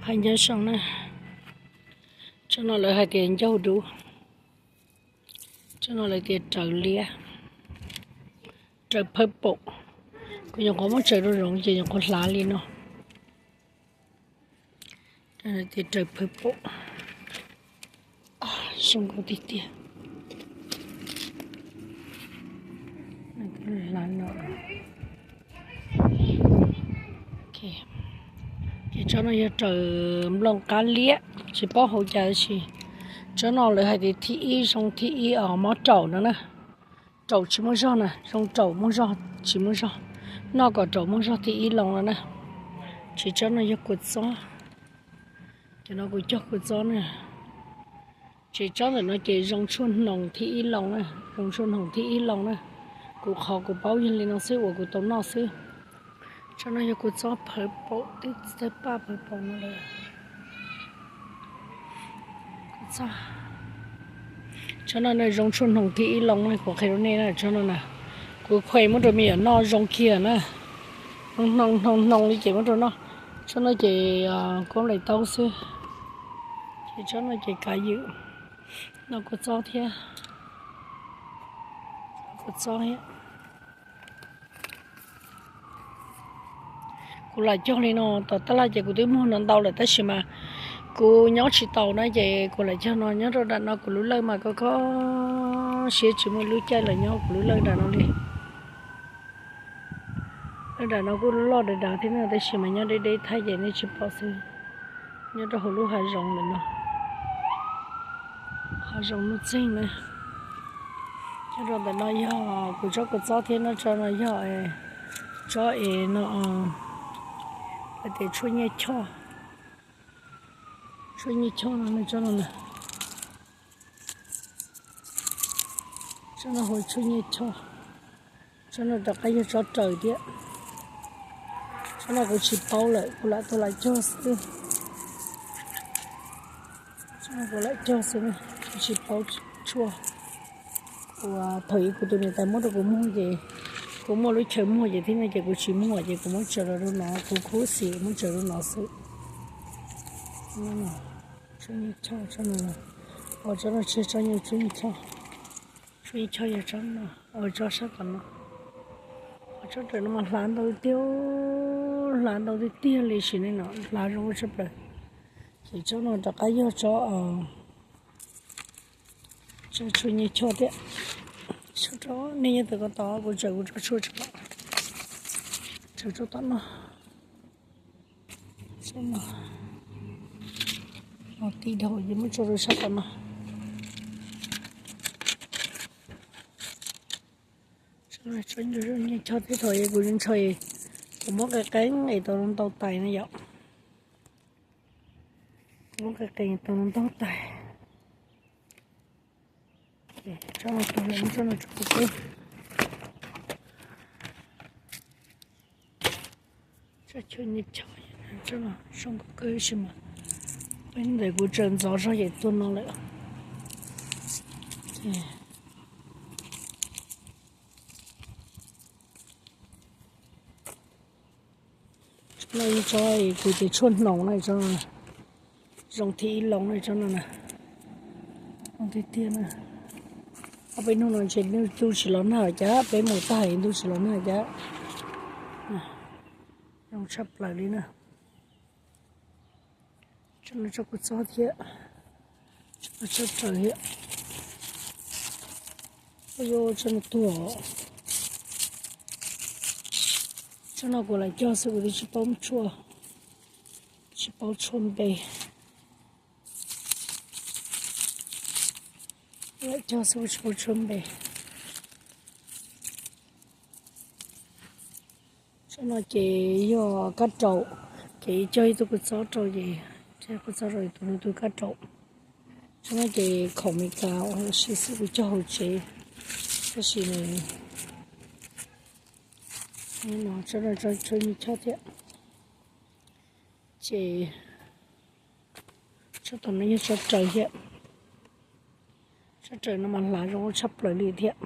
Phaj ncaj zoo na. Tsob no lawv hais tias ncauj dub. Tsob no lawv tias raws liab, raws purple. Kuv nyuam qhuav muab tsaws rau zoov ces nyuam qhuav hlav li no. Tias raws purple. Zoo nkauj tiag tiag. Ces tsob no yog raws nplooj qab liab, tsis paub hauv cas tab sis tsob no lawv hais tias thib ib, zoo thib ib os, mob raum no na. Raum tsis muaj zog na, zoo raum muaj zog tsis muaj zog. Noj kom raum muaj zog thib ib loo no na. Ces tsob no yog kua txob. Ces no kuv cog kua txob na. Ces tsob ntawm no ces zoo tshuaj hnoos thib ib loo na, zoo tshuaj hnoos thib ib loo na. Kuv qhov kuv paub yog li no xwb uas kuv tau noj xwb. Tsob no yog kua txob purple, twb tawg paj purple no lawm. Tsob no zoo tshuaj hnoos thib ib loo na, kuv qhia rau nej na, tsob no na. Kuv khues muab rau me nyuam noj zoo kiag na. Hnoos hnoos hnoos li ces muab rau noj. Tsob no ces kua nplaim taub xwb. Ces tsob no ces kav ywm. No kua txob thiab. Kua txob thiab. Kuv lam cog li no, tom tab laj ces kuv twb muag no ntau lawm tab sis mas kuv nyob tsis tau na ces kuv lam cog no. Nyob rau nram no kuv lub lawj mas koj kho siab tsis muaj lub caij los nyob kuv lub lawj nram no li. Lawj nram no kuj loj dav dav thiab na tab sis mas nyob deb deb thaij ces nej tsis pom xwb. Nyob rau hauv lub hav zoov ntawm no, hav zoov nuj txeeg na. Nyob rau ntawm no yog kuv tsob kua txob thiab no, tsob no yog tsob es no, hais tias tshuaj nyiaj choj. Tshuaj nyiaj choj no, tsob no na. Tsob no hu tshuaj nyiaj choj. Tsob no rov qab yog tsob raws thiab. Tsob no kuv tsis paub lawm, kuv lam tau lam cog xwb. Tsob no kuv lam cog xwb, kuv tsis paub tshuaj. Kuv, thaum ub kuv tus niam tais muab rau kuv muag ces kuv muaj lub chaw muag ces thiab no ces kuv tsis muag ces kuv muab tsaws los rau no, kuv khuv xim muab tsaws rau no xwb. Tshuaj nyiaj choj, tsob no, tsob no tsis yog tshuaj nyiaj choj. Tshuaj nyiaj choj yog tsob no, tsob sab tom no. Tsob raws no mas hlav ntau tiag, hlav ntau tiag tiag li sim neej no hlav zoo ua tshaj plaws. Ces tsob no rov qab yog tsob, tsob tshuaj nyiaj choj thiab. Nej nyob tau ko tau kuv tsaws kuv tsob tshuaj tso, tsaws tsob tom no. Tib dhau ces muab tso rau sab tom no. Tsob nyiaj choj thiab thaum kuv ntshaw, kuv muab qee qee es tau ntau tais na yom. Kuv muab qee qee tau ntau tais. Tsob no tuag lawm, tsob no tso kuv pub. Tsob tshuaj nyiaj choj, tsob no zoo nkauj kawg sis mas peb ntawm kuv tsaws ntxov zog ces tuag no lawm. Tsob no yog tsob kuv tias tshuaj hnoos na, tsob no zoo thib ib loo na, tsob no na. Zoo tiag tiag na. Ob peb hnub no ntshe ntuj tsis los nag cas, peb mus tag ntuj tsis los nag cas. Zoo tshaj plaws li na. Tsob no tsob kua txob thiab, tsob no tsob raws thiab. Ua tsob no tuag. Tsob no kuv lam cog xwb kuv twb tsis paub tshuaj, tsis paub tshuaj npe. Lam cog xwb kuv tsis paub tshuaj npe. Tsob no ces yog kab raum, ces cog ib tug kua txob rau ces, kua txob rau tus no tus kab raum. Tsob no ces khoom Meskas ua si xwb kuv cog hauv tsev, tab sis no tsob no tsob nyiaj choj thiab. Ces tsob tom no yog tsob raws thiab. Tsob raws no mas hlav zoo tshaj plaws li thiab.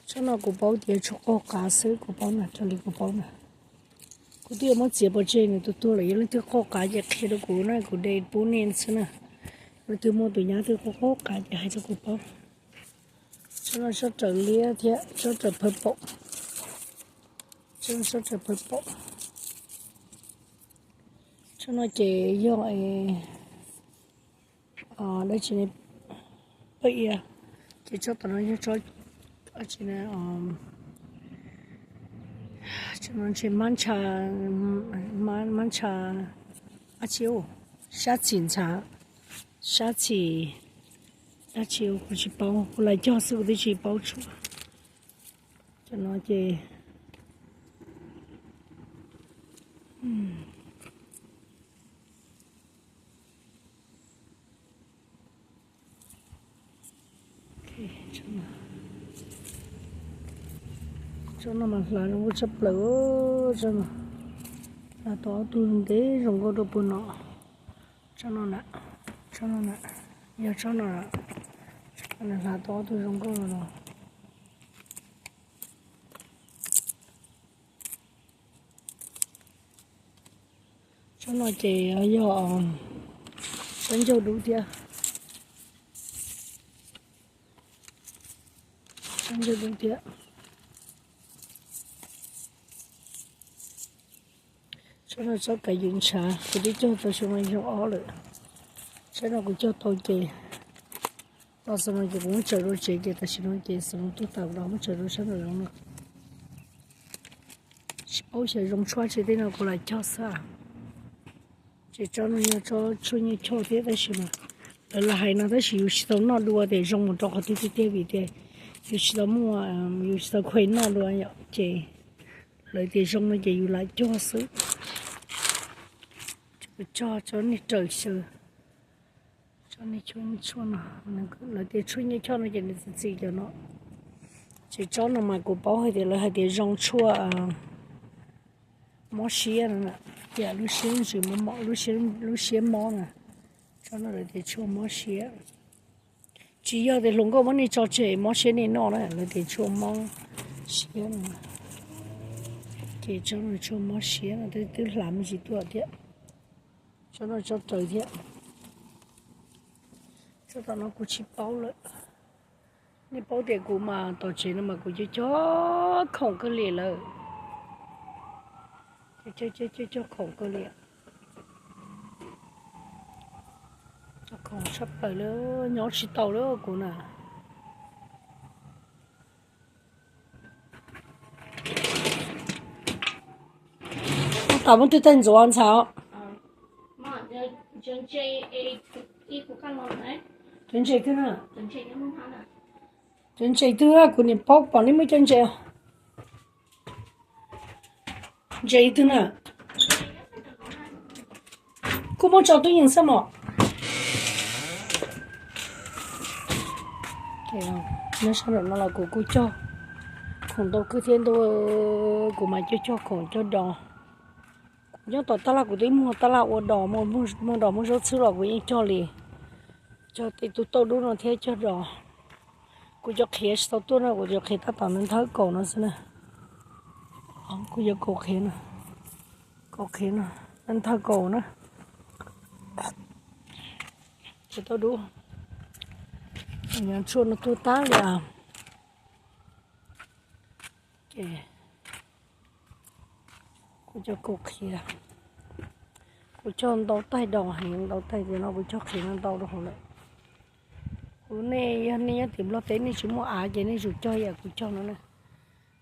Tsob no kuv paub tias tshuaj qaug qav xwb, kuv paub na, raws li kuv paub na. Kuv twb yuav muab txiav pov tseg nws tus tuag lawm, yog leej twg qaug qav ces qhia rau kuv na, kuv de pub nej xwb na. Leej twg muaj tus nyab twg qaug qav ces hais rau kuv paub. Tsob no tsob raws liab thiab tsob raws pawg paum. Tsob no tsob raws pawg paum. Tsob no ces yog dab tsi, paj ia, ces tsob tom no yog tsob tsi, tsob no ntshe mab ntsha, mab ntsha dab tsi, sab txhim ntxhav, sab txhim dab tsi kuv tsis paub, kuv lam cog xwb kuv twb tsis paub tshuaj. Cov no ces tsob no mas hlav zoo nkauj tshaj plaws, tsob no hlav tau ob tug ntev zoo nkauj rau puag no. Tsob no na, tsob no na, yog tsob no, tsob no hlav tau ob tug zoo nkauj no. Tsob no ces yog tsob ncauj dub thiab, tsob ncauj dub thiab. Tsob no tsob kav yws ntshav, kuv twb cog tau xyoo no xyoo ob lawm. Tsob no kuv cog tau ces los xwm no ces kuv muab tsaws rau tsev ces tam sim no ces xwm no tuag tas kuv los muab tsaws rau sab nraum zoov no. Tsis paub xyov zoo tshuaj tsi, tej no kuv lam cog xwb. Ces tsob no yog tsob tshuaj nyiaj choj thiab tab sis mas lawv lam hais no tab sis yus tsis tau noj dua tias zoo mus rau qhov twg tiag tiag vim tias yus tsis tau muaj, yus tsis tau khuaj noj dua yom, ces lawv tias zoo no ces yus lam cog xwb. Cog tsob niag raws xyaw, tsob niag tshuaj no, lawv tias tshuaj nyiaj choj no ces nws txiv txiv cov no. Ces tsob no mas kuv paub hais tias lawv hais tias zoo tshuaj mob siab no, tias lub siab ntsis mob, lub siab mob na, tsob no lawv tias tshuaj mob siab. Tsis yog tias hluas nkauj muab nej tso tseg mob siab nej noj na, lawv tias tshuaj mob siab no. Ces tsob no tshuaj mob siab no twb hlav me ntsis tuaj thiab. Tsob no tsob raws thiab. Tsob tom no kuv tsis paub lawm. Nej paub tias kuv mas tom tsev no mas kuv cog cog khoom kawg li lawm. Cog cog khoom kawg li. Cog khoom tshaj plaws li, nyob tsis tau li kuv na. Tab tom muab twb tag ntxuav ntxhais. Cov ntses twg na? Cov ntses twg kuv niam paub pom nej muaj cov ntses. Ntses twg na? Kuj muab tso tub yees xwb mos. Nyob sab nraum no los kuv kuj cog khoom ntau kawg thiab ntuj, kuv mas cog cog khoom cog dos. Kuv nyob tom tab laj kuv twb muag tab laj ua dos, muag dos muag zaub txhwb los kuv yeej cog li. Cog tej tug tauj dub no thiab cog dos. Kuv cov qhiav tsis tau tuaj na, kuv cov qhiav tab tom nthawb kaum no xwb na. Kuv cov kaum qhiav no, kaum qhiav no nthawb kaum na. Cov tauj dub, tshuaj no tuag tag li. Ces kuv cov kaum qhiav, kuv cog ntau taig dos heev, ntau taig tias no kuv cog qhiav no ntau rau hauv lawm. Kuv, nej yog nej nyob tim Nplog teb nej tsis muaj av ces nej tsum cog yam kuv cog no na.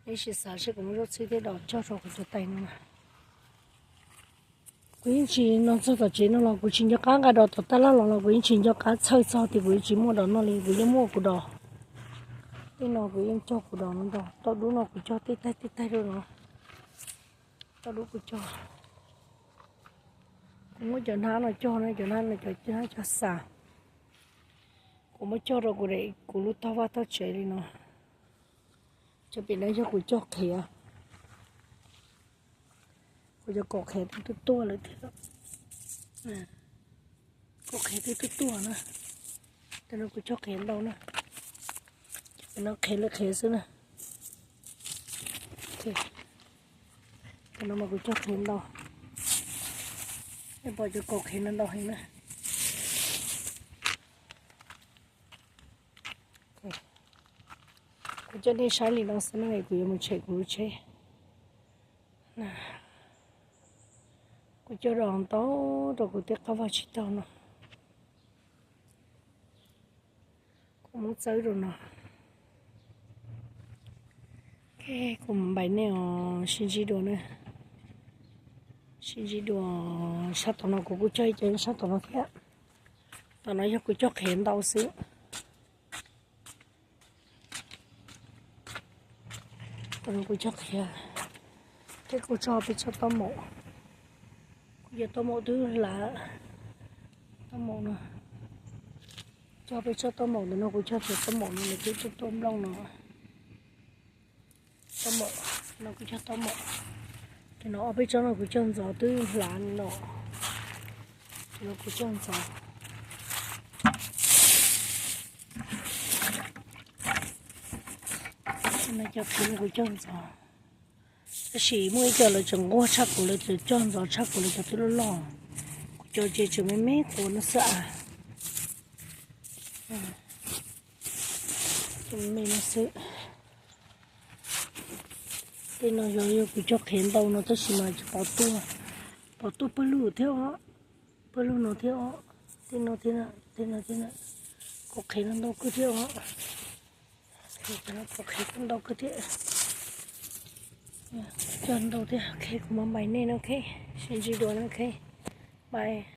Nej sim xav seb kuv muab zaub txhwb thiab dos cog rau kuv cov taig no na. Kuv yeej tsis, no txog tom tsev no los kuv tsis nco qab nqa dos tom tab laj los los kuv yeej tsis nco qab txhawj txog tias kuv yuav tsis muaj dos noj li, kuv yeej muaj kuv dos. Tej no kuv yeej cog kuv dos no ntau, tauj dub no kuv cog tej taig tej taig rau no. Tauj dub kuv cog, kuv muab cov hnab no cog na, cov hnab no cov hnab cog xas. Kuv muab cog rau kuv, kuv lub tog vaj tog tsev li no. Cov pem no yog kuv cog qhiav. Kuv cov kaum qhiav twb tuaj tuaj lawm thiab. Kaum qhiav twb tuaj tuaj na. Tej no kuv cog qhiav ntau na. Cov pem no qhiav li qhiav xwb na. Cov no mas kuv cog qhiav ntau, nej pom cov kaus qhiav no ntau heev na. Kuv coj nej saib li no xwb na, kuv yuav mus tshem kuv lub tsheb. Kuv cog ntau rau kuv tej qab vaj tsib taug no. Kuv muab txawb rau no. Ok, kuv npais nej os, sib ntsib dua na. Sib ntsib dua. Sab tom no kuv kuj cog ib co sab tom no thiab. Tom no yog kuv cog qhiav ntau xwb. Tom no kuv cog qhiav, thiab kuv cog peb tsob taub maum. Kuv cov taub maum twb hlav, taub maum no, cog peb tsob taub maum ntawm no, kuv cog cov taub maum no nws twb tuaj tuaj nplooj no. Taub maum no kuv cog taub maum, ces no ob peb tsob no kuv cog ntxov twb hlav no, ces no kuv cog ntxov. No cov qhiav no kuv cog ntxov, tab sis muaj ib co lawv tseem nquag tshaj kuv, lawv tseem cog ntxov tshaj kuv, lawv cov twb loj loj. Kuv cov ces tseem me me quav no xwb as. Me no xwb. Tej no yog yog kuv cog qhiav ntau no tab sis mas tsis pom tuaj, pom tuaj pawg lug thiab os, pawg lug no thiab os, tej no thiab, tej no thiab, kuv qhiav no ntau kawg thiab os. Kuv qhiav kuj ntau kawg thiab, cog ntau thiab. Ok, kuv mam npais nej no, ok, sib ntsib dua na, ok, bye.